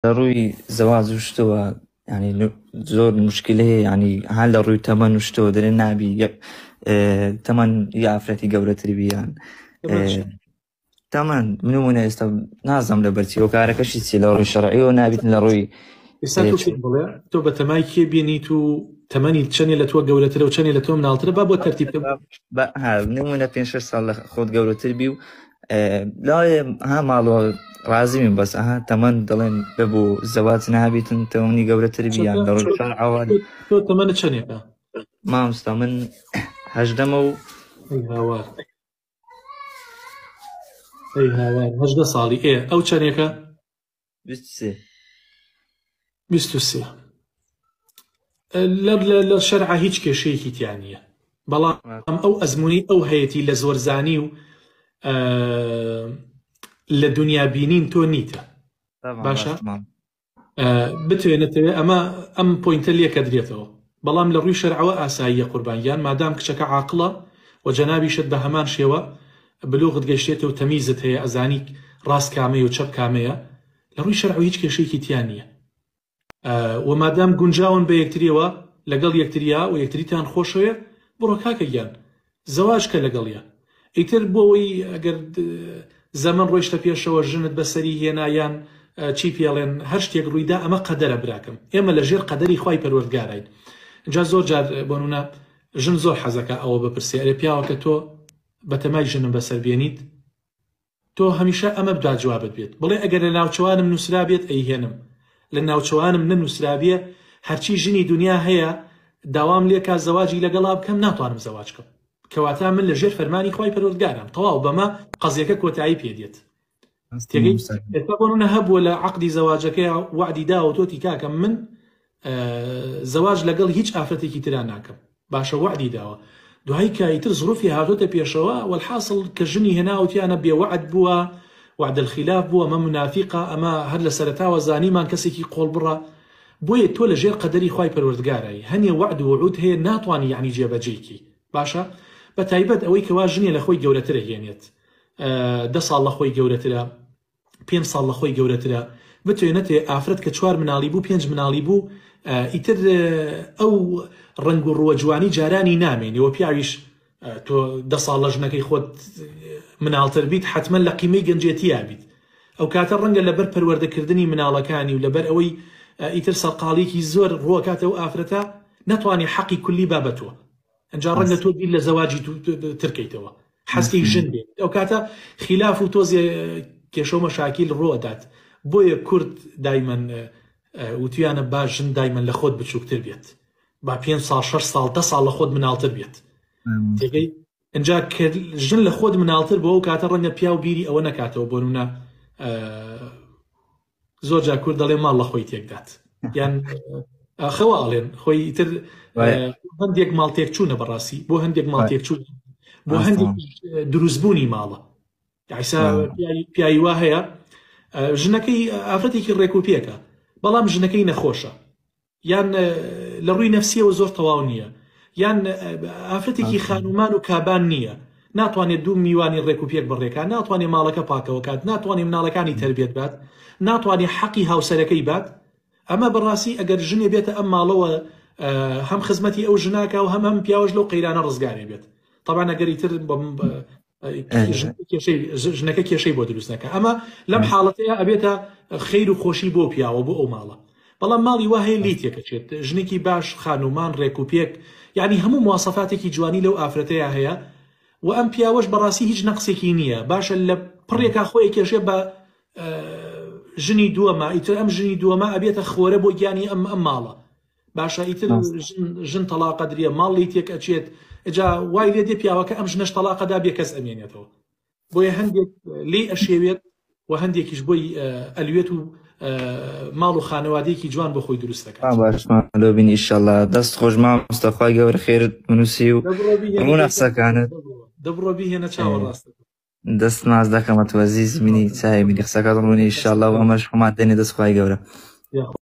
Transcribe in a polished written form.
لە ڕووی زەواج و شتەوە یعنی زۆر مشکلە هەیە یعنی ها لە ڕووی تەمەن و شتەوە دەرێ نابی یەک تەمەن یا ئافرەتی گەورەتر بیان تەمەن نمونە ئێستا نازم لە بەرچی هۆکارەکەشی چی لە ڕووی شەرعیەوە نابیت لە ڕووی ئێستا تۆ پێم بڵێ تۆ بە تەمای کێ بینیت و تەمەنی چەندێ لە تۆ گەورەترە و چەندێ لە تۆ مناڵترە با بۆ تەرتیب بکەم نمونە پێ شش ساڵ لە خۆت گەورەتر بی و لاێ ها ماڵەوە ڕازی بین بەس ئەها تەمەن دەڵێن ببوو زەواج نابیتن تەمەنی گەورەتر بی یان لە ڕووی شەرعەوە تۆ تەمەنت چەندێکە مامۆستا من هەژدەمە و ئەی هاوار ئەی هاوار 18 ساڵی ئێ ئەو چەندێکە 23. 23 لە شەرع هیچ کێشەیەکی تیا نییە بەڵام ئەو ئەزمموی ئەو هەیەی لە زۆرزانی و لە دنیا بینین تۆ نیتە باشە بتوێ نەتەوێ ئەمە ئەم پۆینتە لێکە درێتەوە بەڵام لە ڕووی شەرعەوە ئاساییە قوربان گیان مادام کچەکە عاقڵە و جەنابیشت بە هەمان شێوە بلوغت گەشتێتە و تەمیزت هەیە ئەزانی ڕاست کامەیە و چەپ کامەیە لە ڕووی شەرعەوە هیچ کێشەیەکی تیا نییە و مادام گونجاون بە یەکتریەوە لەگەڵ یەکتریا و یەکتریتان خۆشەوێ بڕۆ کاکە گیان زەواج کە لەگەڵیا ئیتر بۆ ئەوەی ئەگەر زەمەن ڕۆیشتە پێشەوە ژنت بەسەری هێنا یان چی پێڵێن هەر شتێک ڕوویدا ئەمە قەدەرە براکەم ئێمە لە ژێر قەدەری خوای پەروەردگاراین جا زۆر جار بۆ نمونە ژن زۆر حەزەکە ئەوە بپرسێ ئەرێ پیاوەکە تۆ بەتەمای ژنم بەسەر بێنیت تۆ هەمیشە ئەمە با جوابت بێت بڵێ ئەگەر لە ناوچەوانم نوسرابێت ئەیهێنم لە ناوچەوانم نەنوسرابێ هەرچی ژنی دونیا هەیە داوام لێکا زەواجی لەگەڵا بکەم ناتوانم زەواج کەم کەواتە من لە ژێر فەرمانی خوای پەروەردگارام تەواو بەمە قەزیەکە کۆتایی پێ دێت تێگەی ئێستا بۆ نمونە هەبووە لە عەقدی زەواجەکەیا وەعدی داوە تۆتی کاکە من زەواج لەگەڵ هیچ ئافرەتێکی ترا ناکەم باشە وەعدی داوە دوایی کە ئیتر زروفی هاتۆتە پێشەوە وەلحاسڵ کە ژنی هێنا وتیانە بێ وەعد بووە وعد الخلاف بووە ئەمە منافیقە ئەمە هەر لە سەرەتاوە زانیمان کەسێکی قۆڵبڕە بۆیە تۆ لە ژێر قەدەری خوای پەروەردگارای هەنێ وەعد و وعود هەیە ناتوانی یەعنی جێبەجێی کەی باشە بە تایبەت ئەوەی کەوا ژنێ لە خۆی گەورەترە هێنێت دە ساڵ لە خۆی گەورەترە پێنج ساڵ لە خۆی گەورەترە بتوێ نەتێ ئافرەت کە چوار مناڵی بوو پێنج مناڵی بوو ئیتر ئەو ڕنگ و ڕووە جوانی جارانی نامێنێ و پیاویش تۆ دە ساڵ لە ژنەکەی خۆت مناڵتر بیت حتمما لە قیمەی گەنجێتیا بیت ئەو کاتە ڕەنگە لەبەر پەروەردەکردنی مناڵەکانی و لەبەر ئەوەی ئیتر سەرقاڵیکی زۆر ڕوەکاتە و ئافرەتە نەتوانانی حەقی کولی بابەتوە ئەجا ڕەنگە تۆ بیر لە زەواجی تر کەیتەوە حەزکەی ژن بێت ئەو کاتە خیلاف و تۆزێ کێشە و مەشاکیل ڕوئەدات بۆیە کورد دایمەن وتویانە با ژن دایمەن لە خۆت بچووکتر بێت با پێ ساڵ شەش ساڵ دە ساڵ لە خۆت مناڵتر بێت تێگەی ئینجا کە ژن لە خۆت مناڵتر بۆ ئەو کاتە ڕەنگە پیاو بیری ئەوە نەکاتەوە بۆ نمونە زۆر جار کورد دەڵێ ماڵ لە خۆی تێکدات یان خەوە ئەڵێن خۆی ئیتر هەندێک ماڵ تێکچوونە بەڕاستی بۆ هەندێک ماڵ تێکچوون بۆ هەندێک دروستبوونی ماڵە ئایسا پیاوی وا هەیە ژنەکەی ئافرەتێکی ڕێک و پێکە بەڵام ژنەکەی نەخۆشە یان لە ڕووی نەفسیەوە زۆر تەواو نییە یان ئافرەتێکی خانومان و کابان نییە ناتوانێت دوو میوانی ڕێک و پێک بڕێکا ناتوانێت ماڵەکە پاکەوە کات ناتوانێت مناڵەکانی تربێت بات ناتوانێت حەقی هاوسەرەکەی بات ئەمە بەڕاستی ئەگەر ژنێ بێتە ئەم ماڵەوە هەم خزمەتی ئەو ژناکە و هەم هەم پیاوەش لەو قەیرانە ڕزگارێ بێت طبعا ئەگەر ئیتر ژنەکە کێشەی بۆ دروست نەکە ئەمە لەم حاڵەتەیە ئەبێتە خیر و خۆشی بۆ پیاوە بۆ ئەو ماڵە بەڵام ماڵی وا هەیە لی تێکەچێت ژنێکی باش خانومان ڕێک و پێک یعنی هەموو مواسەفاتێکی جوانی لەو ئافرەتەیە هەیە و ئەم پیاوەش بەڕاستی هیچ نەقسێکی نییە باشە لە پڕێکا خۆی کێشێ بە ژنی دووەمە ئیتر ئەم ژنی دووەمە ئەبێتە خۆرە بۆ گیانی ئەم ئەم ماڵە باشە ئیتر ژن تەڵاقە دریە ماڵ لی تێک ئەچێت ئجا وای لێ دێ پیاوەکە ئەم ژنەش تەڵاقەدا بێکەس ئەمێنێتەوە بۆیە هەندێک لی ئەشێوێت و هەندێکیش بۆی ئەلوێت و ماڵ و خانەوادەیەکی جوان بۆ خۆی دروست دەکات. باشمان لۆ بین ئیشەڵا دەست خۆش مامۆستا خوای گەورە خێرت بنووسی و ڕوونە قسەکانت. دەبڕۆ بیهێنە چاوە ڕاستە. دەست ماچ دەکەم ئەتوو ئەزیزی منی چاوی منی قسەکەت ڕوونی ئیشەڵا و ئەمەش خۆمان دێنێ دەست خوای گەورە.